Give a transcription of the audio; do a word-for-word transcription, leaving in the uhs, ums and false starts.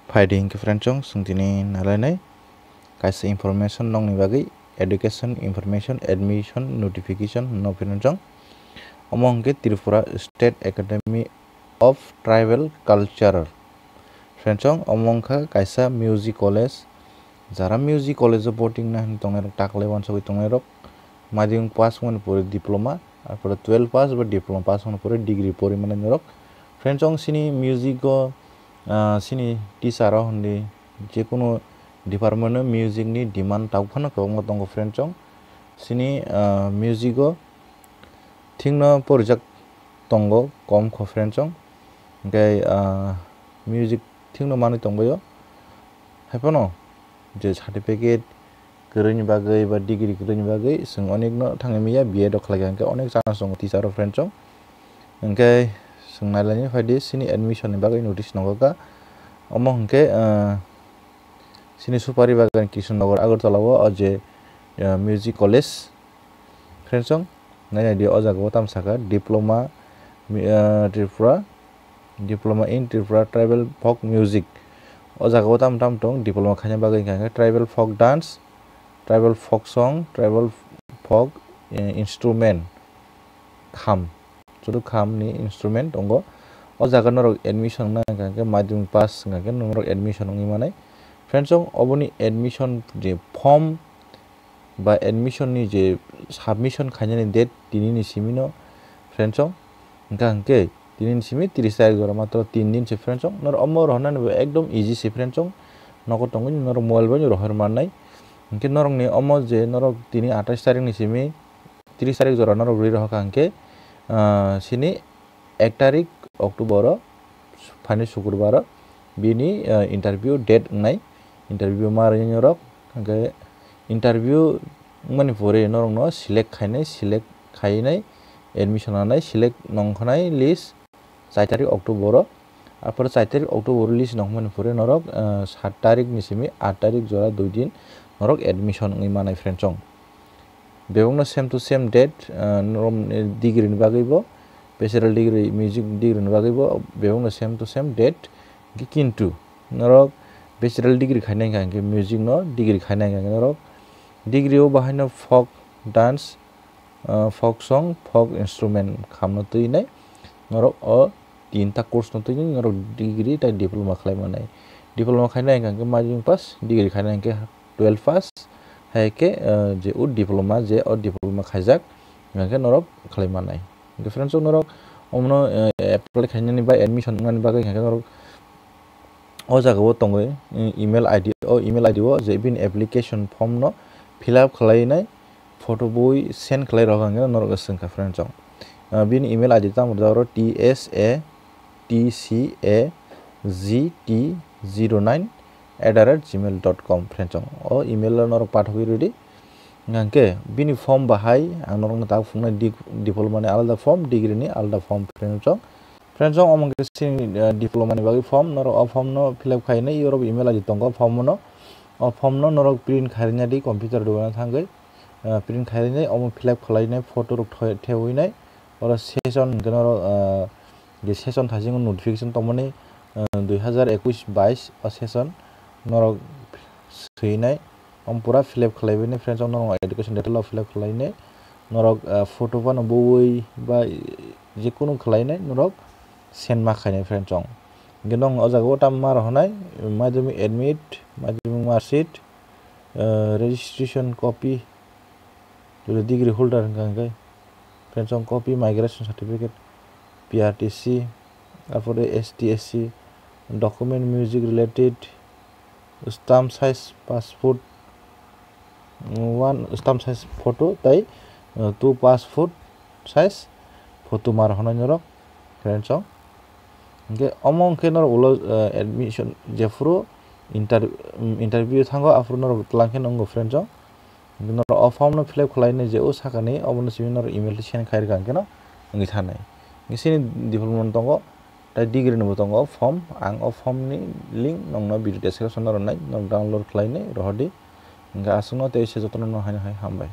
Phaidi hinkhe friendsong, chwng tini nalainai kaisa information nokni bagwi, education information, admission notification no friendsong. Omo hinkhe Tripura State Academy of Tribal Culture. Friendsong, omo wngkha kaisa music college. Jara music college o boarding na hinwi tongnai rok taklai wansugwi tongnai rok, madhyamik pass wngmani pore diploma, arpore twelve pass ba diploma pass wngmani pore degree pori mani norok. Friendsong, chini music o, ah, chini teacher o hindi jekunu department o music ni demand tabuk phano kwbangma tongo friendsong. Chini, ah, music o thikno porijak tongo kom kho friendsong. Hinkhe, ah, music thikno manwi tongbaio. Haiphano je certificate kwrwini bagwi ba degree kwrwini bagwi chwng onekno thangwi manya, B Ed rok khlaikha hinkhe onek chance tongo teacher rok friendsong. Hinkhe chwng nailaina phaidi chini admission ni bagwi notice nokha. Omo hinkhe, ah, chini Supari Bagan Krishnanagar Agartala o, o je, ah, music college. Friendsong, nainai di o jaga o tamo saka diploma, mi-, ah, Tripura, diploma in Tripura tribal folk music. O jaga o tamo tamo tong diploma khaina bagwi hinkha khe tribal folk dance, tribal folk song, tribal folk, eh, instrument, kham. Joto kham ni instrument tongo. O jaga norok admission wngna hinkha khe madhyamik pass hinkha khe norok admission wngwi manai. Friendsong, oboni admission je form ba admission ni je submission khainani date tini ni simi no, friendsong, hinkha hinkhe tini ni simi tris tarik jora matro tin din se friendsong. Norok omo rohornani bo ekdom easy se friendsong. Nogo tongwi norok mobile bai rohor mannai. Hinkhe norokni omo je norok tini atais tarik ni simi tris tarik jora norok rwi rohorkha hinkhe, ah, chini ek tarik October o, phaini Sukurbar o bini, ah, interview date wngnai. Interview ma rwini norok, hinkhe interview wngmani pore norokno select khainai, select khainai, admission lanai, select nongkhnai list char tarik October o. Arpore char tarik October o list nongmani pore norok, ah, sat tarik ni simi aat tarik jora dui din norok admission wngwi manai friendsong. Bebakno same to same date, ah, norok degree ni bagwi bo, bachelor degree, music degree ni bagwi bo bebakno same to same date. Kintu norok bachelor degree khaina hinkha hinkhe music no degree khaina hinkha hinkhe norok degree o bahaino folk dance, ah, folk song, folk instrument khamno twinai norok o tinta course no twi norok degree tai diploma khlai manai. Diploma khaina hinkha hinkhe madhyamik pass, degree khaina hinkhe twelve pass, hai khe, eh, je o diploma, je o diploma khaijak, hinkha khe norok khlai manai. Hinkhe friendsong, norok omono, eh, apply khainani ba admission wngnani bagwi hinkha khe norok o jaga o tongwi, eh, email I D, o email I D o je bini application form no fill up khlainai, photo bui send khlai rok hinkhe norok swngkha friendsong. Ah, bini email I D tamo rwjak oro T S A T C A G T zero nine at the rate gmail dot com friendsong. O email o norok pathogwi rwdi. Hinkhe bini form bahai ang norokno tabuk phunuknai di-, diploma ni alada form, degree ni alada form friendsong. Friendsong, omo khe chini, eh, diploma ni bagwi form, norok o form no fill up khainai, oro email I D tongo form no. O form no norok print khairina di computer dogano thangwi, eh, print khairina, omo fill up khlainai, photo rok thoi-, thewinai, oro session hinkhe norok, eh, je session thaisingo notification tongmani, eh, dui hazar ekush bais o session norok swinai. Omo pura fill up khlaibaini friendsong, norok education detail o fill up khlainai, norok, ah, photo phano bui ba jekunu khlainai norok send ma khainai friendsong. Hinkhe norok o jaga o tamo ma rohornai, madhyamik admit, madhyamik marksheet, ah, registration copy, jodi degree holder hinkha hinkhe, friendsong, copy migration certificate, P R T C, arpore S T S C document, music related, stamp size passport, one stamp size photo tai, uh, two passport size photo ma rohornai norok, friendsong. Hinkhe omo hinkhe norok ulo, uh, admission jephuru inter-, um, interview thango, aphuru norok twlang khe nwngo, friendsong. Norok o form no fill up khlainai je o sakani, obono simi norok email send khairwkha hinkhe no wngwi thanai. Hinkhe chini diploma ni tongo, tai degree ni bo tongo o form, ang o form ni link nokno video description o rwnai, norok download khlainai rohordi. Hinkhe aswkno tei se jotono no haino hai hambai.